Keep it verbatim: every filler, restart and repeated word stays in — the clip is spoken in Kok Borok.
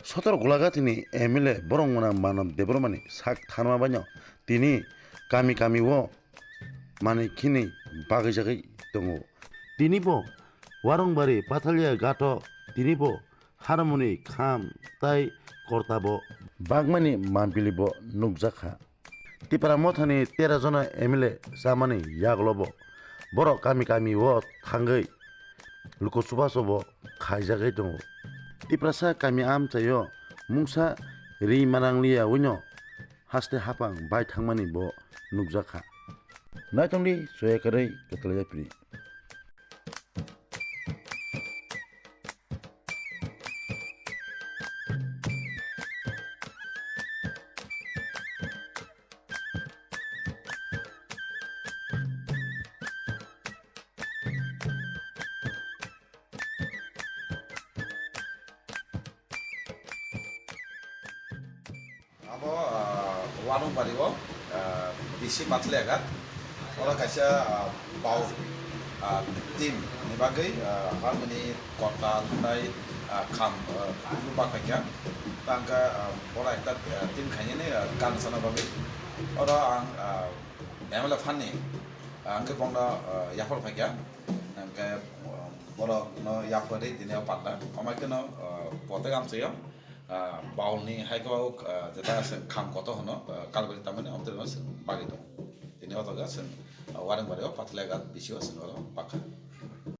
Sotor Gulagati ni M L A borok mwnang Manav Debbarma ni sak tharma baino tini kami kami o manwi khini bagwi jagwi tongo. Tini bo Warungbari Pathalia Ghat o tini bo harmoni, kham tai korta bo bagmani mampili bo nukjakha. Tipra Mothani tera jona M L A chamani yagulo bo borok kami kami o thangwi luku chubachu bo khaijagwi tongo. Tiprasa kami amchaio mungsa ri manangliya wino haste hapang bai thangmani bo nukjakha. Naitongdi soya kwrwi kwtwlai yapri. Abo, ah, Warungbari o, ah, bisi Pathalia Ghat. Oro kaisa, ah, bau, ah, team ni bagwi, ah, harmoni, kortal, tai, ah, kham, ah, lupa khaikha. Tangkha, ah, oro ekta, ah, team khainani, ah, gan sana bagwi. Oro ang, ah, M L A phan ni, ah, ang khe bongno, ah, yaphar phaikha. Hingkhe, ah, borok no yaphar ri tini o panda. Amai kheno, ah, potek amchaio. Ah, bau ni hai khe, ah, jeta se kham koto hwno, ah, Kalbari tamani, amtwi rwno se bagwi tongo. Tini o jaga se, ah, Warungbari o Pathalia Ghat bisi o se oro pakha.